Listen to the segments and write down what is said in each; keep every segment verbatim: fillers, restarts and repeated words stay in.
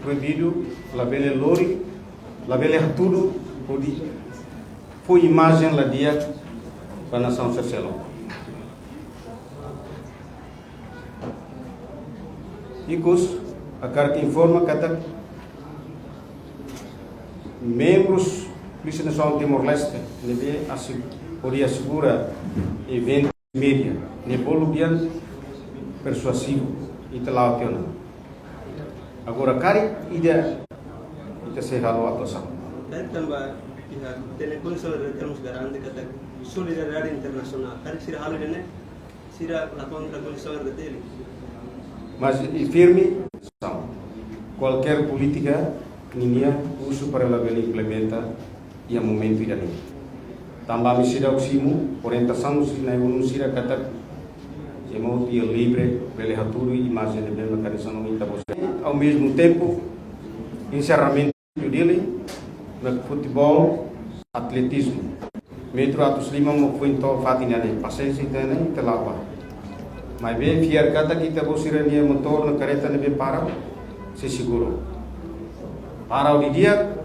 proibidu, labele lori, labele hatudu, hodi fó imajen la di'ak ba nasaun sira seluk. Ikus, hakarak informa katak membrus Polísia Nasionál Timor-Leste ne'ebé asi-, hodi asegura eventu média ne'e bolu dehan persuasivu, ita la'o tiha ona. Agora karik ida ita sei halo atuasaun. Karik tanba iha telefone sira termus garante katak solidariedade internasionál. Karik sira halo ida-ne'e, sira la kontra Konstituisaun R D T L. Mas i firme, kualkér polítika ninia husu para labele implementa iha momentu ida-ne'e. Tanba ami seidauk simu orientasaun husi nai-ulun sira katak ema hotu iha livre bele hatudu imajen ne'ebé mak hanesan ohin ita-boot. Ao mesmo tempo, enserramentu Dili, mak futeból, atletizmu. Metru atus lima mak foin to'o fatin ida-ne'e, pasiénsia ita-nia, ita la'o bá. Maibé fiar katak ita-boot sira-nia motór no karreta ne'ebé para, sei seguru. Para hodi di'ak,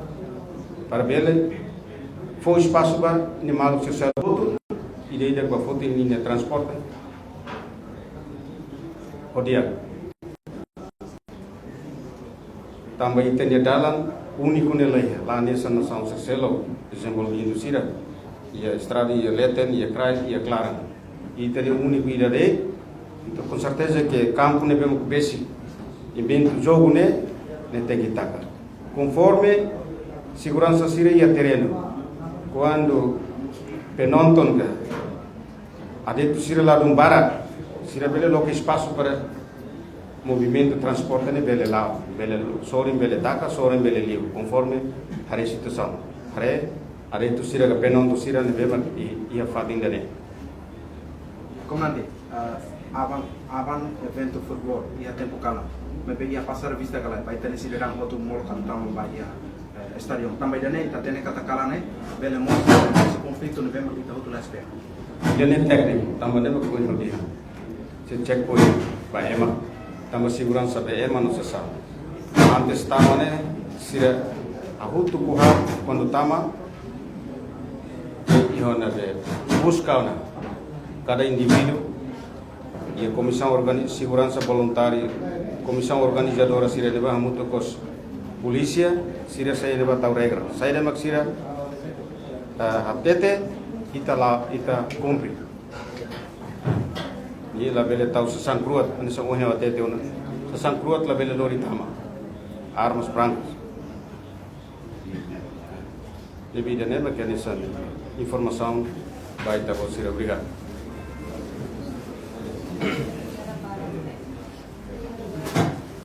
para bele fó espasu ba nia maluk sira seluk hotu, ida-idak bá foti nia transporte ho di'ak. Tanba ita-nia dalan úniku ne'e la iha, la hanesan nasaun sira seluk dezenvolvidu sira. Iha estrada, iha leten, iha kraik, iha klaran. Ita-nia úniku ida de'it, entaun konserteza ke kampu ne'ebé mak besik, eventu jogu ne'e, ne'e tenke taka. Konforme seguransa sira iha terrenu, kuandu penonton ka, adetu sira ladún barak, sira bele loke espasu para movimentu transporte ne'e bele la'o, bele sorin bele taka, sorin bele liu, konforme haree situasaun. Haree, adetu sira ka penonton sira ne'ebé mak i-, iha fatin ida-ne'e. Komandante, ah, aban, aban eventu futeból iha tempu kalan. Maibé iha pasar vista kalan, ba ita-nia sidadaun hotu molok atu tama ba iha, eh, estadion. Tanba ida-ne'e, ita hatene katak kalan ne'e, bele mós, mós konflitu ne'ebé mak ita hotu la espera. Ida-ne'e tékniku, tanba ne'e mak foin hodi han. Sei checkpoint ba ema, tanba seguransa ba ema no sasán. Antes tama ne'e, sira hamutuk ho ha'u, kuandu tama, iha ona be, buska ona. Kada indivíduu, iha komisaun organi-, seguransa voluntáriu, komisaun organizadora sira ne'ebá hamutuk ho polísia, sira sei ne'ebá tau regra. Saida mak sira, eh, hatete, ita la, ita kumpre. Ne'e labele tau sasán kruat, hanesan ohin ha'u hatete ona. Sasán kruat labele lori tama. Armas brankas. Ne'ebé ida-ne'e mak hanesan informasaun ba ita-boot sira, obrigadu.